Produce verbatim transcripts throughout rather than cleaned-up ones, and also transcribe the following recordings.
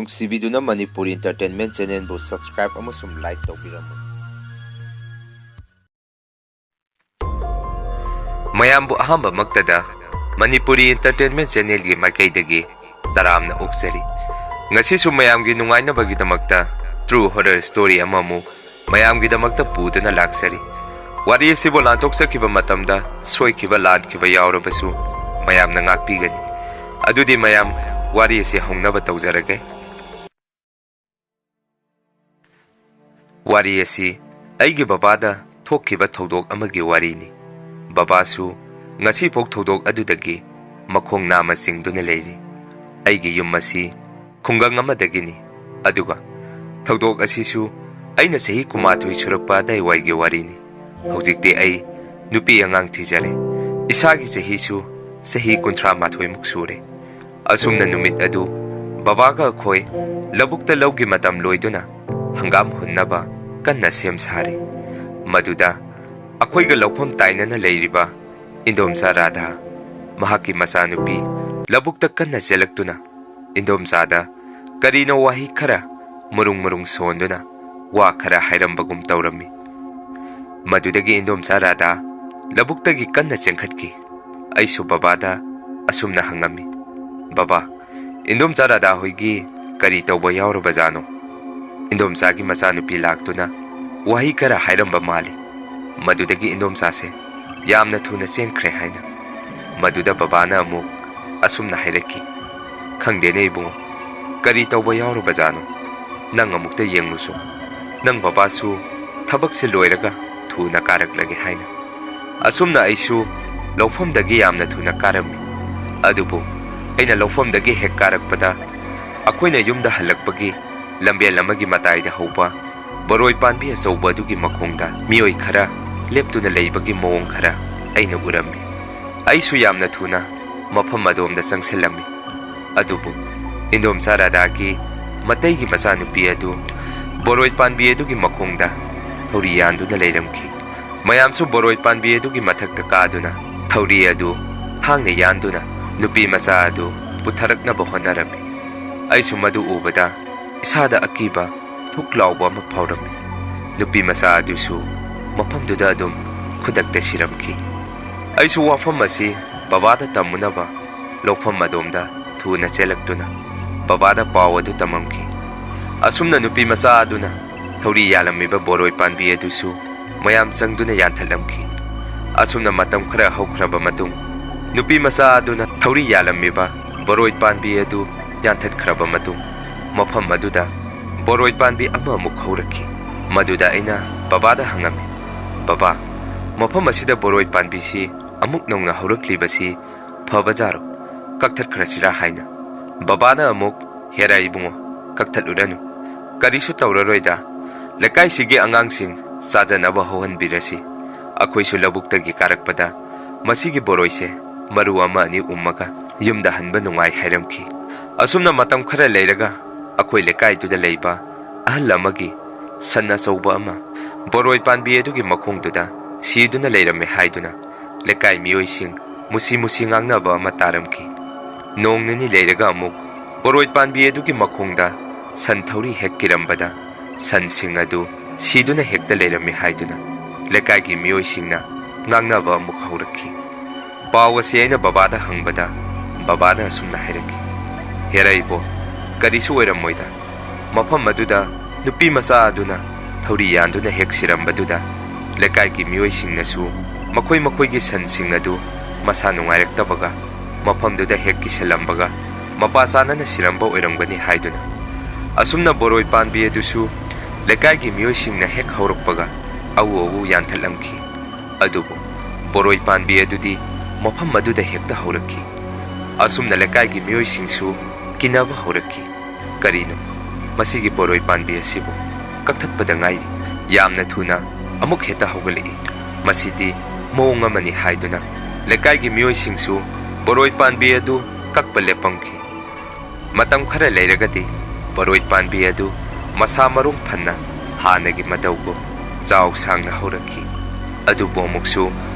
ꯅꯨꯡꯁꯤꯕꯤꯗꯨꯅ Manipuri Entertainment Channelꯕꯨ subscribe ꯑꯃꯁꯨꯡ like ꯇꯧꯕꯤꯔꯝꯃꯨ꯫ ꯃꯌꯥꯝꯕꯨ ꯑꯍꯥꯟꯕꯃꯛꯇꯗ Manipuri Entertainment Channelꯒꯤ ꯃꯥꯏꯀꯩꯗꯒꯤ ꯇꯔꯥꯝꯅ ꯑꯣꯛꯆꯔꯤ꯫ ꯉꯁꯤꯁꯨ ꯃꯌꯥꯝꯒꯤ ꯅꯨꯡꯉꯥꯏꯅꯕꯒꯤꯗꯃꯛꯇ true horror story ꯑꯃꯃꯨꯛ ꯃꯌꯥꯝꯒꯤꯗꯃꯛꯇ ꯄꯨꯗꯨꯅ ꯂꯥꯛꯆꯔꯤ꯫ ꯋꯥꯔꯤ ꯑꯁꯤꯕꯨ ꯂꯥꯟꯊꯣꯛꯆꯈꯤꯕ ꯃꯇꯝꯗ ꯁꯣꯏꯈꯤꯕ ꯂꯥꯟꯈꯤꯕ ꯌꯥꯎꯔꯕꯁꯨ ꯃꯌꯥꯝꯅ ꯉꯥꯛꯄꯤꯒꯅꯤ꯫ ꯑꯗꯨꯗꯤ ꯃꯌꯥꯝ, ꯋꯥꯔꯤ ꯑꯁꯤ ꯍꯧꯅꯕ ꯇꯧꯖꯔꯒꯦ꯫ ꯋꯥꯔꯤ ꯑꯁꯤ ꯑꯩꯒꯤ ꯕꯕꯥꯗ ꯊꯣꯛꯈꯤꯕ ꯊꯧꯗꯣꯛ ꯑꯃꯒꯤ ꯋꯥꯔꯤꯅꯤ꯫ ꯕꯕꯥꯁꯨ ꯉꯁꯤꯐꯥꯎ ꯊꯧꯗꯣꯛ ꯑꯗꯨꯗꯒꯤ ꯃꯈꯣꯡ ꯅꯥꯝꯃ ꯆꯤꯡꯗꯨꯅ ꯂꯩꯔꯤ꯫ ꯑꯩꯒꯤ ꯌꯨꯝ ꯑꯁꯤ ꯈꯨꯡꯒꯪ ꯑꯃꯗꯒꯤꯅꯤ, ꯑꯗꯨꯒ ꯊꯧꯗꯣꯛ ꯑꯁꯤꯁꯨ ꯑꯩꯅ ꯆꯍꯤ ꯀꯨꯟꯃꯥꯊꯣꯏ ꯁꯨꯔꯛꯄ ꯑꯗꯥꯏꯋꯥꯏꯒꯤ ꯋꯥꯔꯤꯅꯤ꯫ ꯍꯧꯖꯤꯛꯇꯤ ꯑꯩ ꯅꯨꯄꯤ ꯑꯉꯥꯡ ꯊꯤꯖꯔꯦ꯫ ꯏꯁꯥꯒꯤ ꯆꯍꯤꯁꯨ ꯆꯍꯤ ꯀꯨꯟꯊ꯭ꯔꯥ ꯃꯥꯊꯣꯏꯃꯨꯛ ꯁꯨꯔꯦ꯫ ꯑꯁꯨꯝꯅ ꯅꯨꯃꯤꯠ ꯑꯗꯨ ꯕꯕꯥꯒ ꯑꯩꯈꯣꯏ ꯂꯧꯕꯨꯛꯇ ꯂꯧꯒꯤ ꯃꯇꯝ ꯂꯣꯏꯗꯨꯅ ꯍꯪꯒꯥꯝ ꯍꯨꯟꯅꯕ ꯀꯟꯅ ꯁꯦꯝ ꯁꯥꯔꯤ꯫ ꯃꯗꯨꯗ ꯑꯩꯈꯣꯏꯒ ꯂꯧꯐꯝ ꯇꯥꯏꯅꯅ ꯂꯩꯔꯤꯕ ꯏꯟꯗꯣꯝꯆꯥ ꯔꯥꯙꯥ, ꯃꯍꯥꯛꯀꯤ ꯃꯆꯥꯅꯨꯄꯤ, ꯂꯧꯕꯨꯛꯇ ꯀꯟꯅ ꯆꯦꯜꯂꯛꯇꯨꯅ ꯏꯟꯗꯣꯝꯆꯥꯗ ꯀꯔꯤꯅꯣ ꯋꯥꯍꯩ ꯈꯔ ꯃꯔꯨꯡ ꯃꯔꯨꯡ ꯁꯣꯟꯗꯨꯅ ꯋꯥ ꯈꯔ ꯍꯥꯏꯔꯝꯕꯒꯨꯝ ꯇꯧꯔꯝꯃꯤ꯫ ꯃꯗꯨꯗꯒꯤ ꯏꯟꯗꯣꯝꯆꯥ ꯔꯥꯙꯥ ꯂꯧꯕꯨꯛꯇꯒꯤ ꯀꯟꯅ ꯆꯦꯟꯈꯠꯈꯤ꯫ ꯑꯩꯁꯨ ꯕꯕꯥꯗ ꯑꯁꯨꯝꯅ ꯍꯪꯉꯝꯃꯤ, "ꯕꯕꯥ, ꯏꯟꯗꯣꯝꯆꯥ ꯔꯥꯙꯥ ꯍꯣꯏꯒꯤ ꯀꯔꯤ ꯇꯧꯕ ꯌꯥꯎꯔꯕꯖꯥꯠꯅꯣ?" ꯏꯟꯗꯣꯝꯆꯥꯒꯤ ꯃꯆꯥꯅꯨꯄꯤ ꯂꯥꯛꯇꯨꯅ ꯋꯥꯍꯩ ꯈꯔ ꯍꯥꯏꯔꯝꯕ ꯃꯥꯜꯂꯤ꯫ ꯃꯗꯨꯗꯒꯤ ꯏꯟꯗꯣꯝꯆꯥꯁꯦ ꯌꯥꯝꯅ ꯊꯨꯅ ꯆꯦꯟꯈ꯭ꯔꯦ ꯍꯥꯏꯅ꯫ ꯃꯗꯨꯗ ꯕꯕꯥꯅ ꯑꯃꯨꯛ ꯑꯁꯨꯝꯅ ꯍꯥꯏꯔꯛꯈꯤ, "ꯈꯪꯗꯦꯅꯦ ꯏꯕꯨꯡꯉꯣ, ꯀꯔꯤ ꯇꯧꯕ ꯌꯥꯎꯔꯕꯖꯥꯠꯅꯣ? ꯅꯪ ꯑꯃꯨꯛꯇ ꯌꯦꯡꯂꯨꯁꯨ꯫ ꯅꯪ ꯕꯕꯥꯁꯨ ꯊꯕꯛꯁꯦ ꯂꯣꯏꯔꯒ ꯊꯨꯅ ꯀꯥꯔꯛꯂꯒꯦ" ꯍꯥꯏꯅ꯫ ꯑꯁꯨꯝꯅ ꯑꯩꯁꯨ ꯂꯧꯐꯝꯗꯒꯤ ꯌꯥꯝꯅ ꯊꯨꯅ ꯀꯥꯔꯝꯃꯤ꯫ ꯑꯗꯨꯕꯨ ꯑꯩꯅ ꯂꯧꯐꯝꯗꯒꯤ ꯍꯦꯛ ꯀꯥꯔꯛꯄꯗ ꯑꯩꯈꯣꯏꯅ ꯌꯨꯝꯗ ꯍꯜꯂꯛꯄꯒꯤ ꯂꯝꯕꯦꯜ ꯑꯃꯒꯤ ꯃꯇꯥꯏꯗ ꯍꯧꯕ ꯕꯣꯔꯣꯏ ꯄꯥꯝꯕꯤ ꯑꯆꯧꯕ ꯑꯗꯨꯒꯤ ꯃꯈꯣꯡꯗ ꯃꯤꯑꯣꯏ ꯈꯔ ꯂꯦꯞꯇꯨꯅ ꯂꯩꯕꯒꯤ ꯃꯑꯣꯡ ꯈꯔ ꯑꯩꯅ ꯎꯔꯝꯃꯤ꯫ ꯑꯩꯁꯨ ꯌꯥꯝꯅ ꯊꯨꯅ ꯃꯐꯝ ꯑꯗꯣꯝꯗ ꯆꯪꯁꯤꯜꯂꯝꯃꯤ꯫ ꯑꯗꯨꯕꯨ ꯏꯟꯗꯣꯝꯆꯥ ꯔꯥꯙꯥꯒꯤ ꯃꯇꯩꯒꯤ ꯃꯆꯥꯅꯨꯄꯤ ꯑꯗꯨ ꯕꯣꯔꯣꯏ ꯄꯥꯝꯕꯤ ꯑꯗꯨꯒꯤ ꯃꯈꯣꯡꯗ ꯊꯧꯔꯤ ꯌꯥꯟꯗꯨꯅ ꯂꯩꯔꯝꯈꯤ꯫ ꯃꯌꯥꯝꯁꯨ ꯕꯣꯔꯣꯏ ꯄꯥꯝꯕꯤ ꯑꯗꯨꯒꯤ ꯃꯊꯛꯇ ꯀꯥꯗꯨꯅ ꯊꯧꯔꯤ ꯑꯗꯨ ꯊꯥꯡꯅ ꯌꯥꯟꯗꯨꯅ ꯅꯨꯄꯤ ꯃꯆꯥ ꯑꯗꯨ ꯄꯨꯊꯔꯛꯅꯕ ꯍꯣꯠꯅꯔꯝꯃꯤ꯫ ꯑꯩꯁꯨ ꯃꯗꯨ ꯎꯕꯗ ꯏꯁꯥꯗ ꯑꯀꯤꯕ ꯊꯨꯛ ꯂꯥꯎꯕ ꯑꯃ ꯐꯥꯎꯔꯝꯃꯤ꯫ ꯅꯨꯄꯤ ꯃꯆꯥ ꯑꯗꯨꯁꯨ ꯃꯐꯝꯗꯨꯗ ꯑꯗꯨꯝ ꯈꯨꯗꯛꯇ ꯁꯤꯔꯝꯈꯤ꯫ ꯑꯩꯁꯨ ꯋꯥꯐꯝ ꯑꯁꯤ ꯕꯕꯥꯗ ꯇꯝꯃꯨꯅꯕ ꯂꯧꯐꯝ ꯑꯗꯣꯝꯗ ꯊꯨꯅ ꯆꯦꯜꯂꯛꯇꯨꯅ ꯕꯕꯥꯗ ꯄꯥꯎ ꯑꯗꯨ ꯇꯝꯃꯝꯈꯤ꯫ ꯑꯁꯨꯝꯅ ꯅꯨꯄꯤ ꯃꯆꯥ ꯑꯗꯨꯅ ꯊꯧꯔꯤ ꯌꯥꯜꯂꯝꯃꯤꯕ ꯕꯣꯔꯣꯏ ꯄꯥꯝꯕꯤ ꯑꯗꯨꯁꯨ ꯃꯌꯥꯝ ꯆꯪꯗꯨꯅ ꯌꯥꯟꯊꯠꯂꯝꯈꯤ꯫ ꯑꯁꯨꯝꯅ ꯃꯇꯝ ꯈꯔ ꯍꯧꯈ꯭ꯔꯕ ꯃꯇꯨꯡ, ꯅꯨꯄꯤ ꯃꯆꯥ ꯑꯗꯨꯅ ꯊꯧꯔꯤ ꯌꯥꯜꯂꯝꯃꯤꯕ ꯕꯣꯔꯣꯏ ꯄꯥꯝꯕꯤ ꯑꯗꯨ ꯌꯥꯟꯊꯠꯈ꯭ꯔꯕ ꯃꯇꯨꯡ, ꯃꯐꯝ ꯑꯗꯨꯗ ꯕꯣꯔꯣꯏ ꯄꯥꯝꯕꯤ ꯑꯃꯃꯨꯛ ꯍꯧꯔꯛꯈꯤ꯫ ꯃꯗꯨꯗ ꯑꯩꯅ ꯕꯕꯥꯗ ꯍꯪꯉꯝꯃꯤ, "ꯕꯕꯥ, ꯃꯐꯝ ꯑꯁꯤꯗ ꯕꯣꯔꯣꯏ ꯄꯥꯝꯕꯤꯁꯤ ꯑꯃꯨꯛ ꯅꯧꯅ ꯍꯧꯔꯛꯂꯤꯕꯁꯤ ꯐꯕꯖꯥꯔꯣ? ꯀꯛꯊꯠꯈ꯭ꯔꯁꯤꯔꯥ?" ꯍꯥꯏꯅ꯫ ꯕꯕꯥꯅ ꯑꯃꯨꯛ, "ꯍꯦꯔꯥ ꯏꯕꯨꯡꯉꯣ, ꯀꯛꯊꯠꯂꯨꯔꯅꯨ꯫ ꯀꯔꯤꯁꯨ ꯇꯧꯔꯔꯣꯏꯗ꯫ ꯂꯩꯀꯥꯏꯁꯤꯒꯤ ꯑꯉꯥꯡꯁꯤꯡ ꯆꯥꯖꯅꯕ ꯍꯧꯍꯟꯕꯤꯔꯁꯤ꯫ ꯑꯩꯈꯣꯏꯁꯨ ꯂꯧꯕꯨꯛꯇꯒꯤ ꯀꯥꯔꯛꯄꯗ ꯃꯁꯤꯒꯤ ꯕꯣꯔꯣꯏꯁꯦ ꯃꯔꯨ ꯑꯃ ꯑꯅꯤ ꯎꯝꯃꯒ ꯌꯨꯝꯗ ꯍꯟꯕ ꯅꯨꯡꯉꯥꯏ" ꯍꯥꯏꯔꯝꯈꯤ꯫ ꯑꯁꯨꯝꯅ ꯃꯇꯝ ꯈꯔ ꯂꯩꯔꯒ ꯑꯩꯈꯣꯏ ꯂꯩꯀꯥꯏꯗꯨꯗ ꯂꯩꯕ ꯑꯍꯜ ꯑꯃꯒꯤ ꯁꯟ ꯑꯆꯧꯕ ꯑꯃ ꯕꯣꯔꯣꯏ ꯄꯥꯝꯕꯤ ꯑꯗꯨꯒꯤ ꯃꯈꯣꯡꯗꯨꯗ ꯁꯤꯗꯨꯅ ꯂꯩꯔꯝꯃꯦ ꯍꯥꯏꯗꯨꯅ ꯂꯩꯀꯥꯏ ꯃꯤꯑꯣꯏꯁꯤꯡ ꯃꯨꯁꯤ ꯃꯨꯁꯤ ꯉꯥꯡꯅꯕ ꯑꯃ ꯇꯥꯔꯝꯈꯤ꯫ ꯅꯣꯡ ꯅꯤꯅꯤ ꯂꯩꯔꯒ ꯑꯃꯨꯛ ꯕꯣꯔꯣꯏ ꯄꯥꯝꯕꯤ ꯑꯗꯨꯒꯤ ꯃꯈꯣꯡꯗ ꯁꯟ ꯊꯧꯔꯤ ꯍꯦꯛ ꯀꯤꯔꯝꯕꯗ ꯁꯟꯁꯤꯡ ꯑꯗꯨ ꯁꯤꯗꯨꯅ ꯍꯦꯛꯇ ꯂꯩꯔꯝꯃꯤ ꯍꯥꯏꯗꯨꯅ ꯂꯩꯀꯥꯏꯒꯤ ꯃꯤꯑꯣꯏꯁꯤꯡꯅ ꯉꯥꯡꯅꯕ ꯑꯃꯨꯛ ꯍꯧꯔꯛꯈꯤ꯫ ꯄꯥꯎ ꯑꯁꯤ ꯑꯩꯅ ꯕꯕꯥꯗ ꯍꯪꯕꯗ ꯕꯕꯥꯅ ꯑꯁꯨꯝꯅ ꯍꯥꯏꯔꯛꯈꯤ, "ꯍꯦꯔꯥ ꯏꯕꯣ, ꯀꯔꯤꯁꯨ ꯑꯣꯏꯔꯝꯃꯣꯏꯗ꯫ ꯃꯐꯝ ꯑꯗꯨꯗ ꯅꯨꯄꯤ ꯃꯆꯥ ꯑꯗꯨꯅ ꯊꯧꯔꯤ ꯌꯥꯟꯗꯨꯅ ꯍꯦꯛ ꯁꯤꯔꯝꯕꯗꯨꯗ ꯂꯩꯀꯥꯏꯒꯤ ꯃꯤꯑꯣꯏꯁꯤꯡꯅꯁꯨ ꯃꯈꯣꯏ ꯃꯈꯣꯏꯒꯤ ꯁꯟꯁꯤꯡ ꯑꯗꯨ ꯃꯁꯥ ꯅꯨꯡꯉꯥꯏꯔꯛꯇꯕꯒ ꯃꯐꯝꯗꯨꯗ ꯍꯦꯛ ꯀꯤꯁꯜꯂꯝꯕꯒ ꯃꯄꯥ ꯆꯥꯅꯅ ꯁꯤꯔꯝꯕ ꯑꯣꯏꯔꯝꯒꯅꯤ" ꯍꯥꯏꯗꯨꯅ꯫ ꯑꯁꯨꯝꯅ ꯕꯣꯔꯣꯏ ꯄꯥꯝꯕꯤ ꯑꯗꯨꯁꯨ ꯂꯩꯀꯥꯏꯒꯤ ꯃꯤꯑꯣꯏꯁꯤꯡꯅ ꯍꯦꯛ ꯍꯧꯔꯛꯄꯒ ꯑꯎ ꯑꯎ ꯌꯥꯟꯊꯠꯂꯝꯈꯤ꯫ ꯑꯗꯨꯕꯨ ꯕꯣꯔꯣꯏ ꯄꯥꯝꯕꯤ ꯑꯗꯨꯗꯤ ꯃꯐꯝ ꯑꯗꯨꯗ ꯍꯦꯛꯇ ꯍꯧꯔꯛꯈꯤ꯫ ꯑꯁꯨꯝꯅ ꯂꯩꯀꯥꯏꯒꯤ ꯃꯤꯑꯣꯏꯁꯤꯡꯁꯨ ꯀꯤꯅꯕ ꯍꯧꯔꯛꯈꯤ꯫ "ꯀꯔꯤꯅꯣ ꯃꯁꯤꯒꯤ ꯕꯣꯔꯣꯏ ꯄꯥꯝꯕꯤ ꯑꯁꯤꯕꯨ? ꯀꯛꯊꯠꯄꯗ ꯉꯥꯏꯔꯤ꯫ ꯌꯥꯝꯅ ꯊꯨꯅ ꯑꯃꯨꯛ ꯍꯦꯛꯇ ꯍꯧꯒꯠꯂꯛꯏ꯫ ꯃꯁꯤꯗꯤ ꯃꯑꯣꯡ ꯑꯃꯅꯤ" ꯍꯥꯏꯗꯨꯅ ꯂꯩꯀꯥꯏꯒꯤ ꯃꯤꯑꯣꯏꯁꯤꯡꯁꯨ ꯕꯣꯔꯣꯏ ꯄꯥꯝꯕꯤ ꯑꯗꯨ ꯀꯛꯄ ꯂꯦꯞꯄꯝꯈꯤ꯫ ꯃꯇꯝ ꯈꯔ ꯂꯩꯔꯒꯗꯤ ꯕꯣꯔꯣꯏ ꯄꯥꯝꯕꯤ ꯑꯗꯨ ꯃꯁꯥ ꯃꯔꯣꯡ ꯐꯅ ꯍꯥꯟꯅꯒꯤ ꯃꯇꯧꯒꯨꯝ ꯆꯥꯎ ꯁꯥꯡꯅ ꯍꯧꯔꯛꯈꯤ꯫ ꯑꯗꯨꯕꯨ ꯑꯃꯨꯛꯁꯨ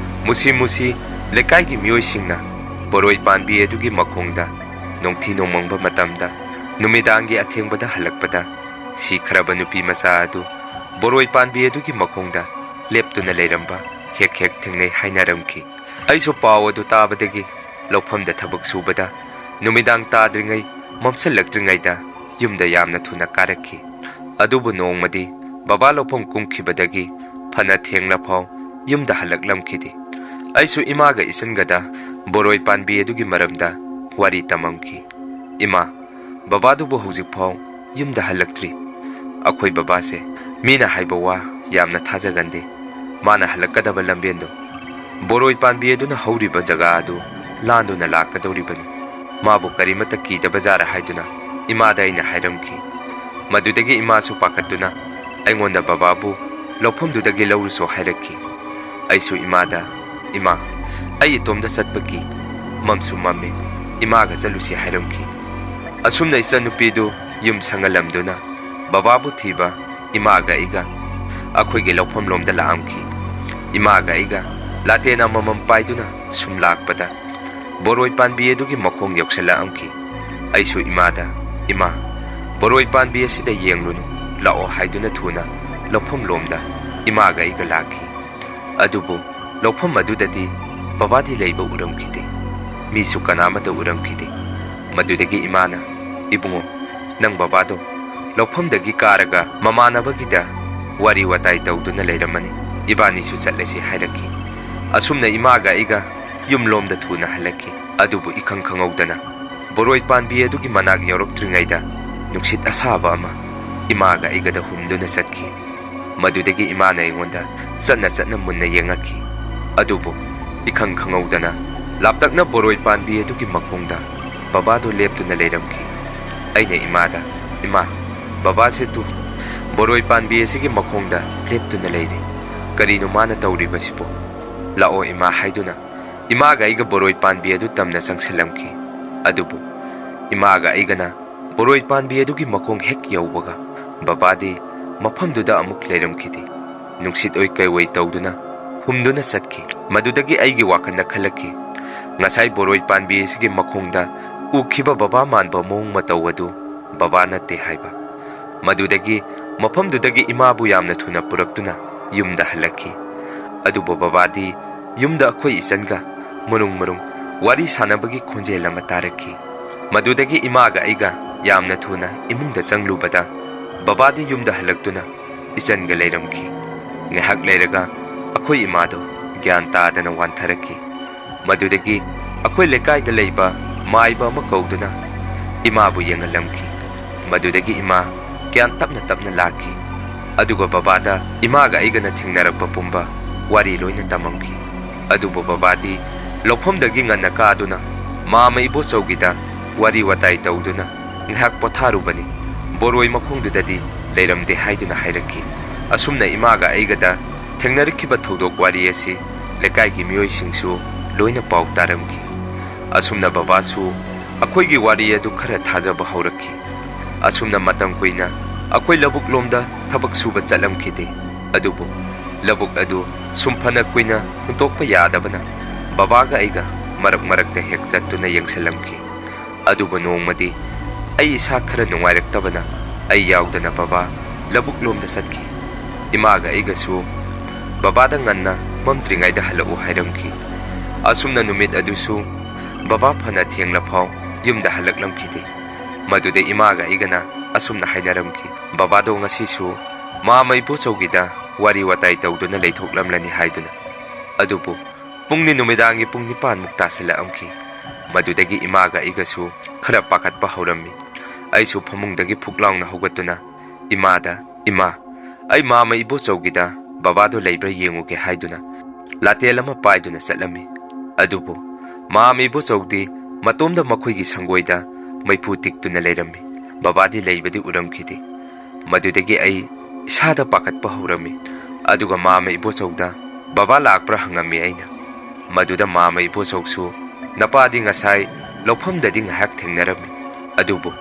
ꯃꯨꯁꯤ ꯃꯨꯁꯤ ꯂꯩꯀꯥꯏꯒꯤ ꯃꯤꯑꯣꯏꯁꯤꯡꯅ ꯕꯣꯔꯣꯏ ꯄꯥꯝꯕꯤ ꯑꯗꯨꯒꯤ ꯃꯈꯣꯡꯗ ꯅꯣꯡꯊꯤ ꯅꯣꯡꯃꯪꯕ ꯃꯇꯝꯗ ꯅꯨꯃꯤꯗꯥꯡꯒꯤ ꯑꯊꯦꯡꯕꯗ ꯍꯜꯂꯛꯄꯗ ꯁꯤꯈ꯭ꯔꯕ ꯅꯨꯄꯤ ꯃꯆꯥ ꯑꯗꯨ ꯕꯣꯔꯣꯏ ꯄꯥꯟꯕꯤ ꯑꯗꯨꯒꯤ ꯃꯈꯣꯡꯗ ꯂꯦꯞꯇꯨꯅ ꯂꯩꯔꯝꯕ ꯍꯦꯛ ꯍꯦꯛ ꯊꯦꯡꯅꯩ ꯍꯥꯏꯅꯔꯝꯈꯤ꯫ ꯑꯩꯁꯨ ꯄꯥꯎ ꯑꯗꯨ ꯇꯥꯕꯗꯒꯤ ꯂꯧꯐꯝꯗ ꯊꯕꯛ ꯁꯨꯕꯗ ꯅꯨꯃꯤꯗꯥꯡ ꯇꯥꯗ꯭ꯔꯤꯉꯩ, ꯃꯝꯁꯤꯜꯂꯛꯇ꯭ꯔꯤꯉꯩꯗ ꯌꯨꯝꯗ ꯌꯥꯝꯅ ꯊꯨꯅ ꯀꯥꯔꯛꯈꯤ꯫ ꯑꯗꯨꯕꯨ ꯅꯣꯡꯃꯗꯤ ꯕꯕꯥ ꯂꯧꯐꯝ ꯀꯨꯝꯈꯤꯕꯗꯒꯤ ꯐꯅ ꯊꯦꯡꯂ ꯐꯥꯎ ꯌꯨꯝꯗ ꯍꯜꯂꯛꯂꯝꯈꯤꯗꯦ꯫ ꯑꯩꯁꯨ ꯏꯃꯥꯒ ꯏꯆꯟꯒꯗ ꯕꯣꯔꯣꯏ ꯄꯥꯟꯕꯤ ꯑꯗꯨꯒꯤ ꯃꯔꯝꯗ ꯋꯥꯔꯤ ꯇꯝꯃꯝꯈꯤ꯫ "ꯏꯃꯥ, ꯕꯕꯥꯗꯨꯕꯨ ꯍꯧꯖꯤꯛ ꯐꯥꯎ ꯌꯨꯝꯗ ꯍꯜꯂꯛꯇ꯭ꯔꯤ꯫ ꯑꯩꯈꯣꯏ ꯕꯕꯥꯁꯦ ꯃꯤꯅ ꯍꯥꯏꯕ ꯋꯥ ꯌꯥꯝꯅ ꯊꯥꯖꯒꯟꯗꯦ꯫ ꯃꯥꯅ ꯍꯜꯂꯛꯀꯗꯕ ꯂꯝꯕꯦꯟꯗꯣ ꯕꯣꯔꯣꯏ ꯄꯥꯟꯕꯤ ꯑꯗꯨꯅ ꯍꯧꯔꯤꯕ ꯖꯒꯥ ꯑꯗꯨ ꯂꯥꯟꯗꯨꯅ ꯂꯥꯛꯀꯗꯧꯔꯤꯕꯅꯤ꯫ ꯃꯥꯕꯨ ꯀꯔꯤꯃꯠꯇ ꯀꯤꯗꯕ ꯖꯥꯔ?" ꯍꯥꯏꯗꯨꯅ ꯏꯃꯥꯗ ꯑꯩꯅ ꯍꯥꯏꯔꯝꯈꯤ꯫ ꯃꯗꯨꯗꯒꯤ ꯏꯃꯥꯁꯨ ꯄꯥꯈꯠꯇꯨꯅ ꯑꯩꯉꯣꯟꯗ ꯕꯕꯥꯕꯨ ꯂꯧꯐꯝꯗꯨꯗꯒꯤ ꯂꯧꯔꯨꯁꯨ ꯍꯥꯏꯔꯛꯈꯤ꯫ ꯑꯩꯁꯨ ꯏꯃꯥꯗ, "ꯏꯃꯥ, ꯑꯩ ꯏꯇꯣꯝꯗ ꯆꯠꯄꯒꯤ ꯃꯝꯁꯨ ꯃꯝꯃꯤ, ꯏꯃꯥꯒ ꯆꯠꯂꯨꯁꯤ" ꯍꯥꯏꯔꯝꯈꯤ꯫ ꯑꯁꯨꯝꯅ ꯏꯆꯟꯅꯨꯄꯤꯗꯨ ꯌꯨꯝ ꯁꯪꯍꯜꯂꯝꯗꯨꯅ ꯕꯕꯥꯕꯨ ꯊꯤꯕ ꯏꯃꯥꯒ ꯑꯩꯒ ꯑꯩꯈꯣꯏꯒꯤ ꯂꯧꯐꯝ ꯂꯣꯝꯗ ꯂꯥꯛꯑꯝꯈꯤ꯫ ꯏꯃꯥꯒ ꯑꯩꯒ ꯂꯥꯇꯦꯟ ꯑꯃꯃꯝ ꯄꯥꯏꯗꯨꯅ ꯁꯨꯝ ꯂꯥꯛꯄꯗ ꯕꯣꯔꯣꯏ ꯄꯥꯟꯕꯤ ꯑꯗꯨꯒꯤ ꯃꯈꯣꯡ ꯌꯧꯁꯤꯜꯂꯛꯑꯝꯈꯤ꯫ ꯑꯩꯁꯨ ꯏꯃꯥꯗ, "ꯏꯃꯥ, ꯕꯣꯔꯣꯏ ꯄꯥꯟꯕꯤ ꯑꯁꯤꯗ ꯌꯦꯡꯂꯨꯅꯨ, ꯂꯥꯛꯑꯣ" ꯍꯥꯏꯗꯨꯅ ꯊꯨꯅ ꯂꯧꯐꯝ ꯂꯣꯝꯗ ꯏꯃꯥꯒ ꯑꯩꯒ ꯂꯥꯛꯈꯤ꯫ ꯑꯗꯨꯕꯨ ꯂꯧꯐꯝ ꯑꯗꯨꯗꯗꯤ ꯕꯕꯥꯗꯤ ꯂꯩꯕ ꯎꯔꯝꯈꯤꯗꯦ꯫ ꯃꯤꯁꯨ ꯀꯅꯥꯃꯠꯇ ꯎꯔꯝꯈꯤꯗꯦ꯫ ꯃꯗꯨꯗꯒꯤ ꯏꯃꯥꯅ, "ꯏꯕꯨꯡꯉꯣ, ꯅꯪ ꯕꯕꯥꯗꯣ ꯂꯧꯐꯝꯗꯒꯤ ꯀꯥꯔꯒ ꯃꯃꯥꯟꯅꯕꯒꯤꯗ ꯋꯥꯔꯤ ꯋꯥꯇꯥꯏ ꯇꯧꯗꯨꯅ ꯂꯩꯔꯝꯃꯅꯤ, ꯏꯕꯥꯅꯤꯁꯨ ꯆꯠꯂꯁꯤ" ꯍꯥꯏꯔꯛꯈꯤ꯫ ꯑꯁꯨꯝꯅ ꯏꯃꯥꯒ ꯑꯩꯒ ꯌꯨꯝꯂꯣꯝꯗ ꯊꯨꯅ ꯍꯜꯂꯛꯈꯤ꯫ ꯑꯗꯨꯕꯨ ꯏꯈꯪ ꯈꯪꯍꯧꯗꯅ ꯕꯣꯔꯣꯏ ꯄꯥꯟꯕꯤ ꯑꯗꯨꯒꯤ ꯃꯅꯥꯛ ꯌꯧꯔꯛꯇ꯭ꯔꯤꯉꯩꯗ ꯅꯨꯡꯁꯤꯠ ꯑꯁꯥꯕ ꯑꯃ ꯏꯃꯥꯒ ꯑꯩꯒꯗ ꯍꯨꯝꯗꯨꯅ ꯆꯠꯈꯤ꯫ ꯃꯗꯨꯗꯒꯤ ꯏꯃꯥꯅ ꯑꯩꯉꯣꯟꯗ ꯆꯠꯅ ꯆꯠꯅ ꯃꯨꯟꯅ ꯌꯦꯡꯉꯛꯈꯤ꯫ ꯑꯗꯨꯕꯨ ꯏꯈꯪ ꯈꯪꯍꯧꯗꯅ ꯂꯥꯞꯇꯛꯅ ꯕꯣꯔꯣꯏ ꯄꯥꯟꯕꯤ ꯑꯗꯨꯒꯤ ꯃꯈꯣꯡꯗ ꯕꯕꯥꯗꯣ ꯂꯦꯞꯇꯨꯅ ꯂꯩꯔꯝꯈꯤ꯫ ꯑꯩꯅ ꯏꯃꯥꯗ, "ꯏꯃꯥ, ꯕꯕꯥꯁꯦ ꯇꯨ ꯕꯣꯔꯣꯏ ꯄꯥꯟꯕꯤ ꯑꯁꯤꯒꯤ ꯃꯈꯣꯡꯗ ꯂꯦꯞꯇꯨꯅ ꯂꯩꯔꯦ꯫ ꯀꯔꯤꯅꯣ ꯃꯥꯅ ꯇꯧꯔꯤꯕꯁꯤꯕꯣ? ꯂꯥꯛꯑꯣ ꯏꯃꯥ" ꯍꯥꯏꯗꯨꯅ ꯏꯃꯥꯒ ꯑꯩꯒ ꯕꯣꯔꯣꯏ ꯄꯥꯟꯕꯤ ꯑꯗꯨ ꯇꯝꯅ ꯆꯪꯁꯤꯜꯂꯝꯈꯤ꯫ ꯑꯗꯨꯕꯨ ꯏꯃꯥꯒ ꯑꯩꯒꯅ ꯕꯣꯔꯣꯏ ꯄꯥꯟꯕꯤ ꯑꯗꯨꯒꯤ ꯃꯈꯣꯡ ꯍꯦꯛ ꯌꯧꯕꯒ ꯕꯕꯥꯗꯤ ꯃꯐꯝꯗꯨꯗ ꯑꯃꯨꯛ ꯂꯩꯔꯝꯈꯤꯗꯦ꯫ ꯅꯨꯡꯁꯤꯠ ꯑꯣꯏ ꯀꯩ ꯑꯣꯏ ꯇꯧꯗꯨꯅ ꯍꯨꯝꯗꯨꯅ ꯆꯠꯈꯤ꯫ ꯃꯗꯨꯗꯒꯤ ꯑꯩꯒꯤ ꯋꯥꯈꯜꯗ ꯈꯜꯂꯛꯈꯤ, ꯉꯁꯥꯏ ꯕꯣꯔꯣꯏ ꯄꯥꯟꯕꯤ ꯑꯁꯤꯒꯤ ꯃꯈꯣꯡꯗ ꯎꯈꯤꯕ ꯕꯕꯥ ꯃꯥꯟꯕ ꯃꯑꯣꯡ ꯃꯇꯧ ꯑꯗꯨ ꯕꯕꯥ ꯅꯠꯇꯦ ꯍꯥꯏꯕ꯫ ꯃꯗꯨꯗꯒꯤ ꯃꯐꯝꯗꯨꯗꯒꯤ ꯏꯃꯥꯕꯨ ꯌꯥꯝꯅ ꯊꯨꯅ ꯄꯨꯔꯛꯇꯨꯅ ꯌꯨꯝꯗ ꯍꯜꯂꯛꯈꯤ꯫ ꯑꯗꯨꯕꯨ ꯕꯕꯥꯗꯤ ꯌꯨꯝꯗ ꯑꯩꯈꯣꯏ ꯏꯆꯟꯒ ꯃꯔꯨꯡ ꯃꯔꯨꯡ ꯋꯥꯔꯤ ꯁꯥꯟꯅꯕꯒꯤ ꯈꯣꯟꯖꯦꯜ ꯑꯃ ꯇꯥꯔꯛꯈꯤ꯫ ꯃꯗꯨꯗꯒꯤ ꯏꯃꯥꯒ ꯑꯩꯒ ꯌꯥꯝꯅ ꯊꯨꯅ ꯏꯃꯨꯡꯗ ꯆꯪꯂꯨꯕꯗ ꯕꯕꯥꯗꯤ ꯌꯨꯝꯗ ꯍꯜꯂꯛꯇꯨꯅ ꯏꯆꯟꯒ ꯂꯩꯔꯝꯈꯤ꯫ ꯉꯥꯏꯍꯥꯛ ꯂꯩꯔꯒ ꯑꯩꯈꯣꯏ ꯏꯃꯥꯗꯣ ꯒ꯭ꯌꯥꯟ ꯇꯥꯗꯅ ꯋꯥꯟꯊꯔꯛꯈꯤ꯫ ꯃꯗꯨꯗꯒꯤ ꯑꯩꯈꯣꯏ ꯂꯩꯀꯥꯏꯗ ꯂꯩꯕ ꯃꯥꯏꯕ ꯑꯃ ꯀꯧꯗꯨꯅ ꯏꯃꯥꯕꯨ ꯌꯦꯡꯍꯜꯂꯝꯈꯤ꯫ ꯃꯗꯨꯗꯒꯤ ꯏꯃꯥ ꯒ꯭ꯌꯥꯟ ꯇꯞꯅ ꯇꯞꯅ ꯂꯥꯛꯈꯤ꯫ ꯑꯗꯨꯒ ꯕꯕꯥꯗ ꯏꯃꯥꯒ ꯑꯩꯒꯅ ꯊꯦꯡꯅꯔꯛꯄ ꯄꯨꯝꯕ ꯋꯥꯔꯤ ꯂꯣꯏꯅ ꯇꯝꯃꯝꯈꯤ꯫ ꯑꯗꯨꯕꯨ ꯕꯕꯥꯗꯤ ꯂꯧꯐꯝꯗꯒꯤ ꯉꯟꯅ ꯀꯥꯗꯨꯅ ꯃꯥꯃ ꯏꯕꯣꯆꯧꯒꯤꯗ ꯋꯥꯔꯤ ꯋꯥꯇꯥꯏ ꯇꯧꯗꯨꯅ ꯉꯥꯏꯍꯥꯛ ꯄꯣꯊꯥꯔꯨꯕꯅꯤ꯫ ꯕꯣꯔꯣꯏ ꯃꯈꯣꯡꯗꯨꯗꯗꯤ ꯂꯩꯔꯝꯗꯦ ꯍꯥꯏꯗꯨꯅ ꯍꯥꯏꯔꯛꯈꯤ꯫ ꯑꯁꯨꯝꯅ ꯏꯃꯥꯒ ꯑꯩꯒꯗ ꯊꯦꯡꯅꯔꯛꯈꯤꯕ ꯊꯧꯗꯣꯛ ꯋꯥꯔꯤ ꯑꯁꯤ ꯂꯩꯀꯥꯏꯒꯤ ꯃꯤꯑꯣꯏꯁꯤꯡꯁꯨ ꯂꯣꯏꯅ ꯄꯥꯎ ꯇꯥꯔꯝꯈꯤ꯫ ꯑꯁꯨꯝꯅ ꯕꯕꯥꯁꯨ ꯑꯩꯈꯣꯏꯒꯤ ꯋꯥꯔꯤ ꯑꯗꯨ ꯈꯔ ꯊꯥꯖꯕ ꯍꯧꯔꯛꯈꯤ꯫ ꯑꯁꯨꯝꯅ ꯃꯇꯝ ꯀꯨꯏꯅ ꯑꯩꯈꯣꯏ ꯂꯧꯕꯨꯛ ꯂꯣꯝꯗ ꯊꯕꯛ ꯁꯨꯕ ꯆꯠꯂꯝꯈꯤꯗꯦ꯫ ꯑꯗꯨꯕꯨ ꯂꯧꯕꯨꯛ ꯑꯗꯨ ꯁꯨꯝ ꯐꯅ ꯀꯨꯏꯅ ꯍꯨꯟꯇꯣꯛꯄ ꯌꯥꯗꯕꯅ ꯕꯕꯥꯒ ꯑꯩꯒ ꯃꯔꯛ ꯃꯔꯛꯇ ꯍꯦꯛ ꯆꯠꯇꯨꯅ ꯌꯦꯡꯁꯤꯜꯂꯝꯈꯤ꯫ ꯑꯗꯨꯕꯨ ꯅꯣꯡꯃꯗꯤ ꯑꯩ ꯏꯁꯥ ꯈꯔ ꯅꯨꯡꯉꯥꯏꯔꯛꯇꯕꯅ ꯑꯩ ꯌꯥꯎꯗꯅ ꯕꯕꯥ ꯂꯧꯕꯨꯛ ꯂꯣꯝꯗ ꯆꯠꯈꯤ꯫ ꯏꯃꯥꯒ ꯑꯩꯒꯁꯨ ꯕꯕꯥꯗ ꯉꯟꯅ ꯃꯝꯗ꯭ꯔꯤꯉꯩꯗ ꯍꯜꯂꯛꯎ ꯍꯥꯏꯔꯝꯈꯤ꯫ ꯑꯁꯨꯝꯅ ꯅꯨꯃꯤꯠ ꯑꯗꯨꯁꯨ ꯕꯕꯥ ꯐꯅ ꯊꯦꯡꯂꯐꯥꯎ ꯌꯨꯝꯗ ꯍꯜꯂꯛꯂꯝꯈꯤꯗꯦ꯫ ꯃꯗꯨꯗ ꯏꯃꯥꯒ ꯑꯩꯒꯅ ꯑꯁꯨꯝꯅ ꯍꯥꯏꯅꯔꯝꯈꯤ, "ꯕꯕꯥꯗꯣ ꯉꯁꯤꯁꯨ ꯃꯥꯃ ꯏꯕꯣꯆꯧꯒꯤꯗ ꯋꯥꯔꯤ ꯋꯥꯇꯥꯏ ꯇꯧꯗꯨꯅ ꯂꯩꯊꯣꯛꯂꯝꯂꯅꯤ" ꯍꯥꯏꯗꯨꯅ꯫ ꯑꯗꯨꯕꯨ ꯄꯨꯡꯗꯤ ꯅꯨꯃꯤꯗꯥꯡꯒꯤ ꯄꯨꯡ ꯅꯤꯄꯥꯟꯃꯨꯛ ꯇꯥꯁꯤꯜꯂꯛꯑꯝꯈꯤ꯫ ꯃꯗꯨꯗꯒꯤ ꯏꯃꯥꯒ ꯑꯩꯒꯁꯨ ꯈꯔ ꯄꯥꯈꯠꯄ ꯍꯧꯔꯝꯃꯤ꯫ ꯑꯩꯁꯨ ꯐꯃꯨꯡꯗꯒꯤ ꯐꯨꯛ ꯂꯥꯎꯅ ꯍꯧꯒꯠꯇꯨꯅ ꯏꯃꯥꯗ, "ꯏꯃꯥ, ꯑꯩ ꯃꯥꯃ ꯏꯕꯣꯆꯧꯒꯤꯗ ꯕꯕꯥꯗꯣ ꯂꯩꯕ꯭ꯔꯥ ꯌꯦꯡꯉꯨꯒꯦ" ꯍꯥꯏꯗꯨꯅ ꯂꯥꯇꯦꯜ ꯑꯃ ꯄꯥꯏꯗꯨꯅ ꯆꯠꯂꯝꯃꯤ꯫ ꯑꯗꯨꯕꯨ ꯃꯥꯃ ꯏꯕꯣꯆꯧꯗꯤ ꯃꯇꯣꯝꯗ ꯃꯈꯣꯏꯒꯤ ꯁꯪꯒꯣꯏꯗ ꯃꯩꯐꯨ ꯇꯤꯛꯇꯨꯅ ꯂꯩꯔꯝꯃꯤ꯫ ꯕꯕꯥꯗꯤ ꯂꯩꯕꯗꯤ ꯎꯔꯝꯈꯤꯗꯦ꯫ ꯃꯗꯨꯗꯒꯤ ꯑꯩ ꯏꯁꯥꯗ ꯄꯥꯈꯠꯄ ꯍꯧꯔꯝꯃꯤ꯫ ꯑꯗꯨꯒ ꯃꯥꯃ ꯏꯕꯣꯆꯧꯗ ꯕꯕꯥ ꯂꯥꯛꯄ꯭ꯔꯥ ꯍꯪꯉꯝꯃꯤ ꯑꯩꯅ꯫ ꯃꯗꯨꯗ ꯃꯥꯃ ꯏꯕꯣꯆꯧꯁꯨ, "ꯅꯄꯥꯗꯤ ꯉꯁꯥꯏ ꯂꯧꯐꯝꯗꯗꯤ ꯉꯥꯏꯍꯥꯛ ꯊꯦꯡꯅꯔꯝꯃꯤ, ꯑꯗꯨꯕꯨ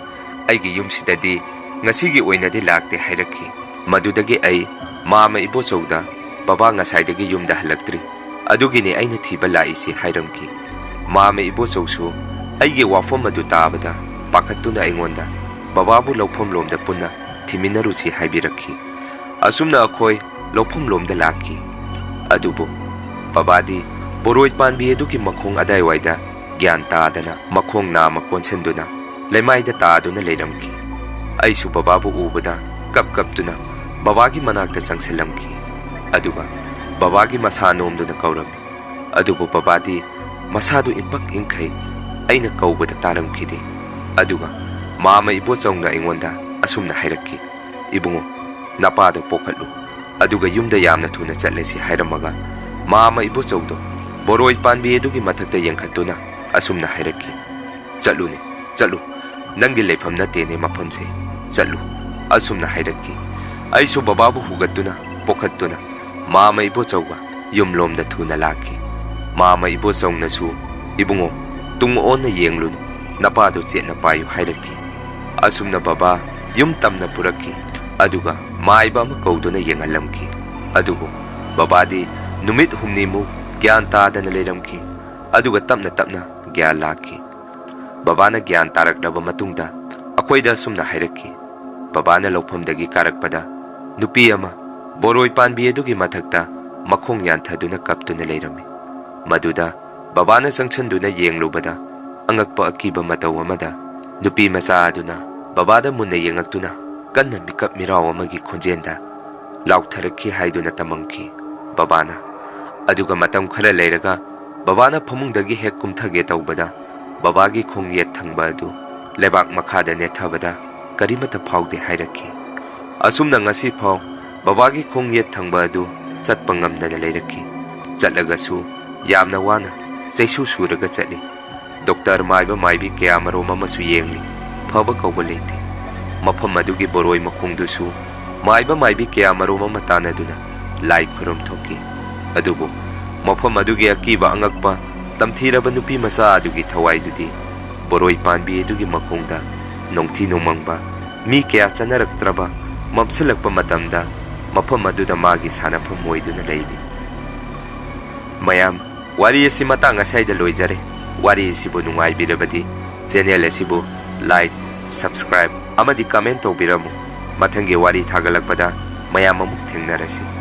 ꯑꯩꯒꯤ ꯌꯨꯝꯁꯤꯗꯗꯤ ꯉꯁꯤꯒꯤ ꯑꯣꯏꯅꯗꯤ ꯂꯥꯛꯇꯦ" ꯍꯥꯏꯔꯛꯈꯤ꯫ ꯃꯗꯨꯗꯒꯤ ꯑꯩ ꯃꯥꯃ ꯏꯕꯣꯆꯧꯗ, "ꯕꯕꯥ ꯉꯁꯥꯏꯗꯒꯤ ꯌꯨꯝꯗ ꯍꯜꯂꯛꯇ꯭ꯔꯤ, ꯑꯗꯨꯒꯤꯅꯤ ꯑꯩꯅ ꯊꯤꯕ ꯂꯥꯛꯏꯁꯤ" ꯍꯥꯏꯔꯝꯈꯤ꯫ ꯃꯥꯃ ꯏꯕꯣꯆꯧꯁꯨ ꯑꯩꯒꯤ ꯋꯥꯐꯝ ꯑꯗꯨ ꯇꯥꯕꯗ ꯄꯥꯈꯠꯇꯨꯅ ꯑꯩꯉꯣꯟꯗ, ꯕꯕꯥꯕꯨ ꯂꯧꯐꯝꯂꯣꯝꯗ ꯄꯨꯟꯅ ꯊꯤꯃꯤꯟꯅꯔꯨꯁꯤ ꯍꯥꯏꯕꯤꯔꯛꯈꯤ꯫ ꯑꯁꯨꯝꯅ ꯑꯩꯈꯣꯏ ꯂꯧꯐꯝꯂꯣꯝꯗ ꯂꯥꯛꯈꯤ꯫ ꯑꯗꯨꯕꯨ ꯕꯕꯥꯗꯤ ꯕꯣꯔꯣꯏ ꯄꯥꯟꯕꯤ ꯑꯗꯨꯒꯤ ꯃꯈꯣꯡ ꯑꯗꯥꯏꯋꯥꯏꯗ ꯒ꯭ꯌꯥꯟ ꯇꯥꯗꯅ ꯃꯈꯣꯡ ꯅꯥꯝꯃ ꯀꯣꯟꯁꯤꯟꯗꯨꯅ ꯂꯩꯃꯥꯏꯗ ꯇꯥꯗꯨꯅ ꯂꯩꯔꯝꯈꯤ꯫ ꯑꯩꯁꯨ ꯕꯕꯥꯕꯨ ꯎꯕꯗ ꯀꯞ ꯀꯞꯇꯨꯅ ꯕꯕꯥꯒꯤ ꯃꯅꯥꯛꯇ ꯆꯪꯁꯤꯜꯂꯝꯈꯤ꯫ ꯑꯗꯨꯒ ꯕꯕꯥꯒꯤ ꯃꯁꯥ ꯅꯣꯝꯗꯨꯅ ꯀꯧꯔꯝꯃꯤ꯫ ꯑꯗꯨꯕꯨ ꯕꯕꯥꯗꯤ ꯃꯁꯥꯗꯨ ꯏꯪꯄꯛ ꯏꯪꯈꯩ꯫ ꯑꯩꯅ ꯀꯧꯕꯗ ꯇꯥꯔꯝꯈꯤꯗꯦ꯫ ꯑꯗꯨꯒ ꯃꯥꯃ ꯏꯕꯣꯆꯧꯅ ꯑꯩꯉꯣꯟꯗ ꯑꯁꯨꯝꯅ ꯍꯥꯏꯔꯛꯈꯤ, "ꯏꯕꯨꯡꯉꯣ, ꯅꯄꯥꯗꯣ ꯄꯣꯛꯈꯠꯂꯨ, ꯑꯗꯨꯒ ꯌꯨꯝꯗ ꯌꯥꯝꯅ ꯊꯨꯅ ꯆꯠꯂꯁꯤ" ꯍꯥꯏꯔꯝꯃꯒ ꯃꯥꯃ ꯏꯕꯣꯆꯧꯗꯣ ꯕꯣꯔꯣꯏ ꯄꯥꯟꯕꯤ ꯑꯗꯨꯒꯤ ꯃꯊꯛꯇ ꯌꯦꯡꯈꯠꯇꯨꯅ ꯑꯁꯨꯝꯅ ꯍꯥꯏꯔꯛꯈꯤ, "ꯆꯠꯂꯨꯅꯦ, ꯆꯠꯂꯨ, ꯅꯪꯒꯤ ꯂꯩꯐꯝ ꯅꯠꯇꯦꯅꯦ ꯃꯐꯝꯁꯦ, ꯆꯠꯂꯨ" ꯑꯁꯨꯝꯅ ꯍꯥꯏꯔꯛꯈꯤ꯫ ꯑꯩꯁꯨ ꯕꯕꯥꯕꯨ ꯍꯨꯒꯠꯇꯨꯅ ꯄꯣꯛꯈꯠꯇꯨꯅ ꯃꯥꯃ ꯏꯕꯣꯆꯧꯒ ꯌꯨꯝꯂꯣꯝꯗ ꯊꯨꯅ ꯂꯥꯛꯈꯤ꯫ ꯃꯥꯃ ꯏꯕꯣꯆꯧꯅꯁꯨ, "ꯏꯕꯨꯡꯉꯣ, ꯇꯨꯡ ꯑꯣꯟꯅ ꯌꯦꯡꯂꯨꯅꯨ, ꯅꯄꯥꯗꯣ ꯆꯦꯠꯅ ꯄꯥꯏꯌꯨ" ꯍꯥꯏꯔꯛꯈꯤ꯫ ꯑꯁꯨꯝꯅ ꯕꯕꯥ ꯌꯨꯝ ꯇꯝꯅ ꯄꯨꯔꯛꯈꯤ꯫ ꯑꯗꯨꯒ ꯃꯥꯏꯕ ꯑꯃ ꯀꯧꯗꯨꯅ ꯌꯦꯡꯍꯜꯂꯝꯈꯤ꯫ ꯑꯗꯨꯕꯨ ꯕꯕꯥꯗꯤ ꯅꯨꯃꯤꯠ ꯍꯨꯝꯅꯤꯃꯨꯛ ꯒ꯭ꯌꯥꯟ ꯇꯥꯗꯅ ꯂꯩꯔꯝꯈꯤ꯫ ꯑꯗꯨꯒ ꯇꯞꯅ ꯇꯞꯅ ꯒ꯭ꯌꯥꯟ ꯂꯥꯛꯈꯤ꯫ ꯕꯕꯥꯅ ꯒ꯭ꯌꯥꯟ ꯇꯥꯔꯛꯂꯕ ꯃꯇꯨꯡꯗ ꯑꯩꯈꯣꯏꯗ ꯑꯁꯨꯝꯅ ꯍꯥꯏꯔꯛꯈꯤ, ꯕꯕꯥꯅ ꯂꯧꯐꯝꯗꯒꯤ ꯀꯥꯔꯛꯄꯗ ꯅꯨꯄꯤ ꯑꯃ ꯕꯣꯔꯣꯏ ꯄꯥꯟꯕꯤ ꯑꯗꯨꯒꯤ ꯃꯊꯛꯇ ꯃꯈꯣꯡ ꯌꯥꯟꯊꯗꯨꯅ ꯀꯞꯇꯨꯅ ꯂꯩꯔꯝꯃꯤ꯫ ꯃꯗꯨꯗ ꯕꯕꯥꯅ ꯆꯪꯁꯤꯟꯗꯨꯅ ꯌꯦꯡꯂꯨꯕꯗ ꯑꯉꯛꯄ ꯑꯀꯤꯕ ꯃꯇꯧ ꯑꯃꯗ ꯅꯨꯄꯤ ꯃꯆꯥ ꯑꯗꯨꯅ ꯕꯕꯥꯗ ꯃꯨꯟꯅ ꯌꯦꯡꯉꯛꯇꯨꯅ ꯀꯟꯅ ꯃꯤꯀꯞ ꯃꯤꯔꯥꯎ ꯑꯃꯒꯤ ꯈꯣꯟꯖꯦꯜꯗ ꯂꯥꯎꯊꯔꯛꯈꯤ ꯍꯥꯏꯗꯨꯅ ꯇꯝꯃꯝꯈꯤ ꯕꯕꯥꯅ꯫ ꯑꯗꯨꯒ ꯃꯇꯝ ꯈꯔ ꯂꯩꯔꯒ ꯕꯕꯥꯅ ꯐꯃꯨꯡꯗꯒꯤ ꯍꯦꯛ ꯀꯨꯝꯊꯒꯦ ꯇꯧꯕꯗ ꯕꯕꯥꯒꯤ ꯈꯣꯡ ꯌꯦꯠ ꯊꯪꯕ ꯑꯗꯨ ꯂꯩꯕꯥꯛ ꯃꯈꯥꯗ ꯅꯦꯠꯊꯕꯗ ꯀꯔꯤꯃꯠꯇ ꯐꯥꯎꯗꯦ ꯍꯥꯏꯔꯛꯈꯤ꯫ ꯑꯁꯨꯝꯅ ꯉꯁꯤ ꯐꯥꯎ ꯕꯕꯥꯒꯤ ꯈꯣꯡ ꯌꯦꯠ ꯊꯪꯕ ꯑꯗꯨ ꯆꯠꯄ ꯉꯝꯗꯅ ꯂꯩꯔꯛꯈꯤ꯫ ꯆꯠꯂꯒꯁꯨ ꯌꯥꯝꯅ ꯋꯥꯅ ꯆꯩꯁꯨ ꯁꯨꯔꯒ ꯆꯠꯂꯤ꯫ ꯗꯣꯛꯇꯔ ꯃꯥꯏꯕ ꯃꯥꯏꯕꯤ ꯀꯌꯥ ꯃꯔꯣꯝ ꯑꯃꯁꯨ ꯌꯦꯡꯂꯤ, ꯐꯕ ꯀꯧꯕ ꯂꯩꯇꯦ꯫ ꯃꯐꯝ ꯑꯗꯨꯒꯤ ꯕꯣꯔꯣꯏ ꯃꯈꯣꯡꯗꯨꯁꯨ ꯃꯥꯏꯕ ꯃꯥꯏꯕꯤ ꯀꯌꯥ ꯃꯔꯣꯝ ꯑꯃ ꯇꯥꯟꯅꯗꯨꯅ ꯂꯥꯏ ꯈꯨꯔꯨꯝ ꯊꯣꯛꯈꯤ꯫ ꯑꯗꯨꯕꯨ ꯃꯐꯝ ꯑꯗꯨꯒꯤ ꯑꯀꯤꯕ ꯑꯉꯛꯄ ꯇꯝꯊꯤꯔꯕ ꯅꯨꯄꯤ ꯃꯆꯥ ꯑꯗꯨꯒꯤ ꯊꯋꯥꯏꯗꯨꯗꯤ ꯕꯣꯔꯣꯏ ꯄꯥꯟꯕꯤ ꯑꯗꯨꯒꯤ ꯃꯈꯣꯡꯗ ꯅꯣꯡꯊꯤ ꯅꯣꯡꯃꯪꯕ, ꯃꯤ ꯀꯌꯥ ꯆꯠꯅꯔꯛꯇ꯭ꯔꯕ ꯃꯝꯁꯤꯜꯂꯛꯄ ꯃꯇꯝꯗ ꯃꯐꯝ ꯑꯗꯨꯗ ꯃꯥꯒꯤ ꯁꯥꯟꯅꯐꯝ ꯑꯣꯏꯗꯨꯅ ꯂꯩꯔꯤ꯫ ꯃꯌꯥꯝ, ꯋꯥꯔꯤ ꯑꯁꯤ ꯃꯇꯥꯡ ꯑꯁ꯭ꯋꯥꯏꯗ ꯂꯣꯏꯖꯔꯦ꯫ ꯋꯥꯔꯤ ꯑꯁꯤꯕꯨ ꯅꯨꯡꯉꯥꯏꯕꯤꯔꯕꯗꯤ channel ꯑꯁꯤꯕꯨ like, subscribe, ꯑꯃꯗꯤ comment ꯇꯧꯕꯤꯔꯝꯃꯨ꯫ ꯃꯊꯪꯒꯤ ꯋꯥꯔꯤ ꯊꯥꯒꯠꯂꯛꯄꯗ ꯃꯌꯥꯝ ꯑꯃꯨꯛ ꯊꯦꯡꯅꯔꯁꯤ꯫